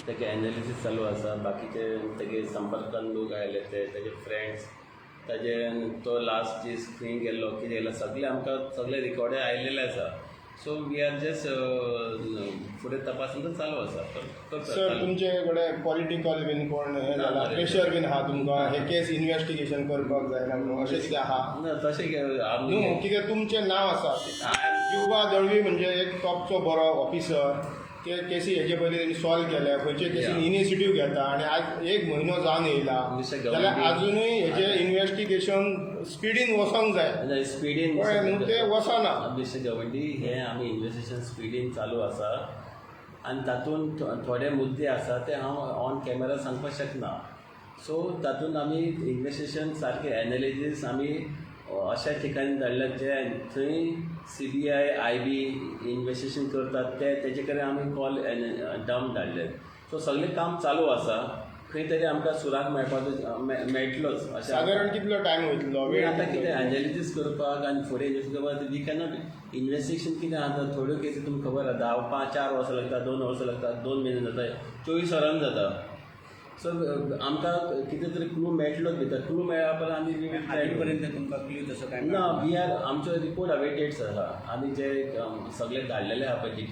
तेगे एनालिसीस चालू आसा. बाकीचे तेगे संपर्कान लोक आयले ते तेजे फ्रेंड्स, ताजे तो लास्ट दीस खंय गेल्लो, कितें गेल्लो, सगळें आमकां सगळें रिकॉर्ड आयलेलें आसा. सो we are just फुडें तपासून चालू आसा. करता. सर, चालू. तुमचे कडेन पॉलिटिकल बीन कोण हें ना, जाला, ना. प्रेशर बीन आहा तुमकां, हे केस इन्वेस्टिगेशन करपाक जायना म्हणून, अशें कितें आहा? ना, तशें आमी न्हू, कित्याक तुमचें नांव आसा, जिवबा दळवी म्हणजे एक टॉपचो बरो ऑफिसर. ते केसी हेजे पयलीं तेणी सॉल्व केल्या, खंयचे केसीन इनिशिएटीव घेता आनी आज एक म्हयनो जावन येयला Mr. जाल्यार Gawande. आजुनूय हेजे इन्वेस्टिगेशन स्पिडीन वचोंक जाय. स्पिडीन. कळ्ळें न्हू, ते वचना. मिस्टर गवंडी, हे आमी इन्वेस्टिगेशन स्पिडीन चालू आसा आनी तातूंत थोडे मुद्दे आसा ते हांव ऑन कॅमेरा सांगपाक शकना. सो तातूंत आमी इन्वेस्टिगेशन सारकें एनालिसीस आमी अशा ठिकाणी धाडल्या जे थंय सीबीआय, आयबी इन्वेस्टिगेशन करतात, ते तेजे कडेन आमी कॉल डंप धाडले. सो सगळें काम चालू आसा. खंय तरी आमकां सुराग मेळपाचो, मेळटलोच अशें. सादारण कितलो टायम वयतलो, वेळ आतां कितलो? कितें एनालिसीस करपाक आनी फुडें इन्वेस्ट करपाक, we cannot. Investigation कितें आसा, थोड्यो केसी तुमकां खबर आसा, 10, 5, 4 वर्सां लागता, 2 वर्सां लागता, 2 म्हयने जाता, 24 वरां जाता. सो आमकां कितें तरी क्लू मेळटलोच भितर. क्लू मेळ्ळ्या उपरांत आमी we will try. आजून पर्यंत तुमकां क्ल्यू तसो काय ना, we are, आमचो रिपोर्ट अवेटेड्स आसा. आमी जे सगळे धाडलेले आहा पळय.